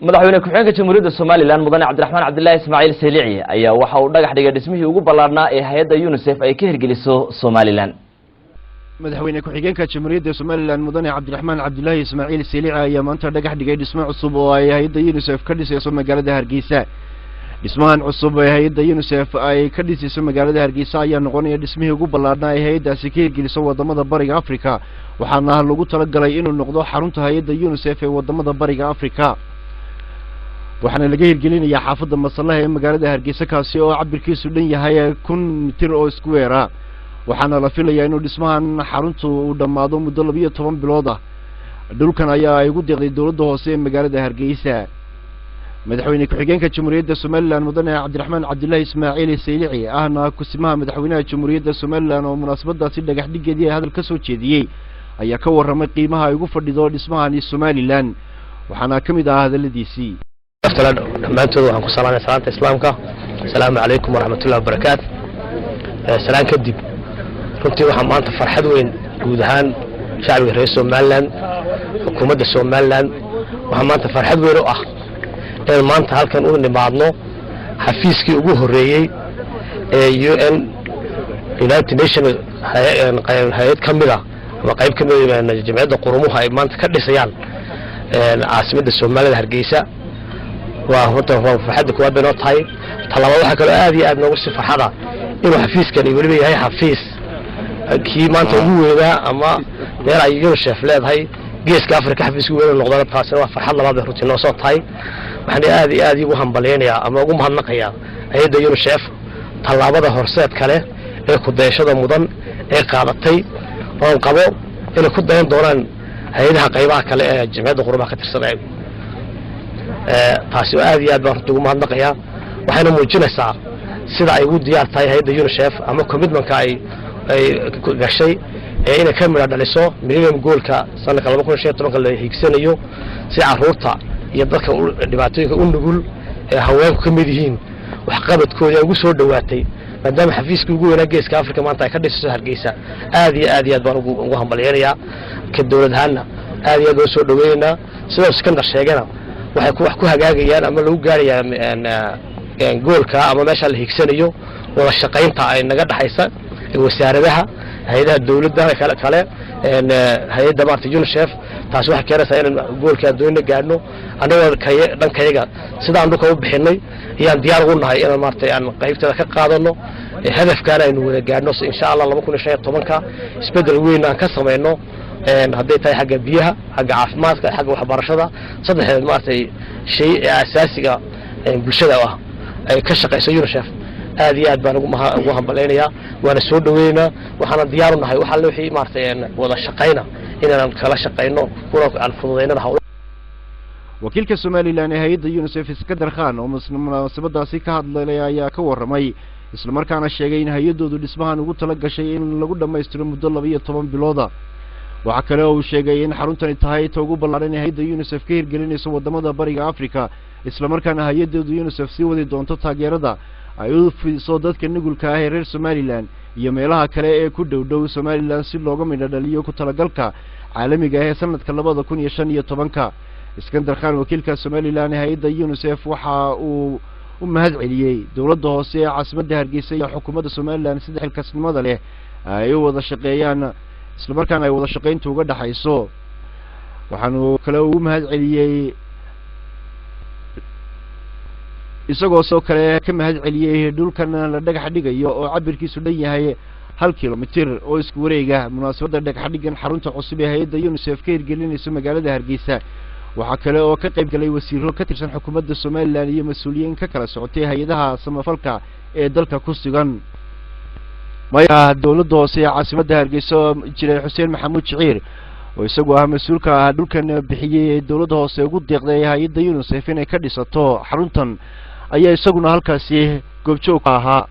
Madaxweyne ku-xigeenka Jamhuuriyadda Somaliland, Mudane Cabdiraxmaan Cabdillaahi Ismaaciil Saylici, ayaa waxa uu dhagax dhigay dhismihii ugu ballaarhnaa ee hay-adda UNICEF ay ka hirgeliso Somaliland. Madaxweyne ku-xigeenka Jamhuuriyadda Somaliland, Mudane Cabdiraxmaan Cabdilaahi Ismaaciil Saylici, ayaa maanta dhagax dhigay dhismo cusub oo ay hay-adda UNICEF ka dhisayso magaalada Hargeysa. Dhismahan cusub ee hay-adda UNICEF ay ka dhisayso magaalada Hargeysa ayaa noqonaya dhismihii ugu ballaarhnaa ay hay-addaasi ka hirgeliso wadamada Bariga Africa, waxaana lagu talagalay inuu noqdo xarunta hay-adda UNICEF ee wadamada Bariga Africa. Waxaana laga hirgelinayaa xaafadda Masallaha ee magaalada Hargeysa, kaasi oo cabirkiisu dhan yahay 1000 mitir oo square ah. Waxaana la filayaa inuu dhismahan xaruntu uu dhammaado muddo 12 bilood ah. Dhulkan ayaa ay ugu deeqday dowladda hoose ee magaalada Hargeysa. Madaxweyne ku-xigeenka Jamhuuriyadda Somaliland, Mudane Cabdiraxmaan Cabdillaahi Ismaaciil Saylici, ahna kusimaha madaxweynaha Jamhuuriyadda Somaliland, oo munaasabadaasi dhagax dhigeedii hadal ka soo jeediyey, ayaa ka warramay qiimaha ay ugu fadhido dhismahani Somaliland. Waxaana ka mid ahaa hadaladiisii: Dhammaantood waxaan ku salaamay salaanta Islaamka, asalaamu calaykum waraxmatullahi wabarakaatu. Salaan kadib, runtii waxaa maanta farxad weyn guud ahaan shacbiga reer Somaliland, xukuumadda Somaliland, waxaa maanta farxad weyn u ah inaan maanta halkan u nimaadno xafiiskii ugu horreeyey ee UN, United Nation, hay-ad ka mid a ama qayb ka mida Jamciyadda Qurumuhu ay maanta ka dhisayaan caasimadda Soomaalida, Hargeysa. Waa horta waa farxadda kuwaad bay noo tahay. Talabaad, waxaa kaloo aad iyo aad noogu sii farxada inuu xafiiskani weliba yahay xafiis kii maanta ugu weynaa ama meel ay UNICEF leedahay Geeska Afrika xafiiska weyn noqdana. Taasina waa farxad labaad bay runtii noo soo tahay. Waxaan aad iyo aad igu hambalyaynayaa ama ugu mahadnaqayaa hay-adda UNICEF tallaabada horseed kale ee kudayashada mudan ee qaadatay, oon qabo inay ku dayan doonaan hay-adaha qaybaha kale ee Jamciyadda Qurumaha ka tirsan. Taasi aad iyo aad baan runtii ugu mahadnaqayaa. Waxayna muujinaysaa sida ay ugu diyaar tahay hay-adda UNICEF ama commitmentka ay gashay ee inay ka midha dhaliso Millennium Goalka sanadka 2015-ka la hiigsanayo, si caruurta iyo dadka dhibaatooyinka u nugul ee haweenku ka mid yihiin waxqabadkoodii ay ugu soo dhowaatay, maadaama xafiiskii ugu weynaa Geeska Africa maanta ay ka dhisayso Hargeysa. Aad iyo aad iyo aad baan ugu hambalyaynayaa. Ka dowlad ahaanna aad iyo aad baan usoo dhaweynaynaa. Sidoo Iskandar sheegana, waxay wax ku hagaagayaan ama lagu gaarayaa goalka ama meesha la hiigsanayo wada shaqaynta ay naga dhexaysa wasaaradaha, hay-adaha dowladda kale, hay-adda maarata UNICEF. Taasi waxay keenaysaa inaan goalka aan doonina gaadhno. Annagoo dhankayaga sidaan dhulka u bixinay ayaan diyaar ugu nahay inaan maaragtay aan qaybteeda ka qaadano, hadafkaana aynu wada gaadhno, insha Allah, 2015-ka isbeddel weyn aan ka samayno, hadday tahay xagga biyaha, xagga caafimaadka, xagga waxbarashada, saddexdeed maaragtay shay ee asaasiga bulshada ah ay ka shaqayso UNICEF. Aad iyo aad baan ugu hambalaynayaa, waana soo dhaweynaynaa, waxaana diyaar u nahay waxa wixii maaragtay wada shaqayna inaan kala shaqayno kuna aan fududaynana hawl. Wakiilka Somaliland ee hay-adda UNICEF, Iskandar Khan, oo munaasabadaasi ka hadlay, ayaa ka warramay islamarkaana sheegay in hay-addoodu dhismahan ugu tala gashay in lagu dhammaystiro muddo 12 bilooda. Waxaa kale oo uu sheegay in xaruntani tahay ta ugu ballaaran ee hay-adda UNICEF ka hirgelinayso waddamada Bariga Africa, islamarkaana hay-addoodu UNICEF sii wadi doonto taageerada ay u fidiso dadka nugulka ah ee reer Somaliland iyo meelaha kale ee ku dhow dhow Somaliland, si looga midho dhaliyo ku talagalka caalamiga ah ee sanadka 2015-ka. Iskandar Khan, wakiilka Somaliland ee hay-adda UNICEF, waxa uu u mahad celiyey dowladda hoose ee caasimadda Hargeysa iyo xukuumadda Somaliland sida xilkasnimada leh ay u wada shaqeeyaan, islamarkaana ay wada shaqayntu uga dhexayso. Waxaanu kale ugu mahad celiyey, isagoo sidoo kale ka mahad celiyey dhulkan la dhagax dhigayo oo cabirkiisu dhan yahay 1 kilomitir oo isku wareega. Munaasabadda dhagax dhigan xarunta cusub ee hay-adda UNICEF ka hirgelinayso magaalada Hargeysa waxaa kale oo ka qayb galay wasiiro ka tirsan xukuumadda Somaliland iyo mas-uuliyiin ka kala socotay hay-adaha samafalka ee dalka ku sugan. Maya dowladda hoose ee caasimadda Hargeysa, jiray Xuseen Maxamuud Jiciir, oo isagu ah mas-uulka ah dhulkan bixiyey ee dowladda hoose ugu deeqday hay-adda UNICEF inay ka dhisato xaruntan, ayaa isaguna halkaasi goobjoog ka ahaa.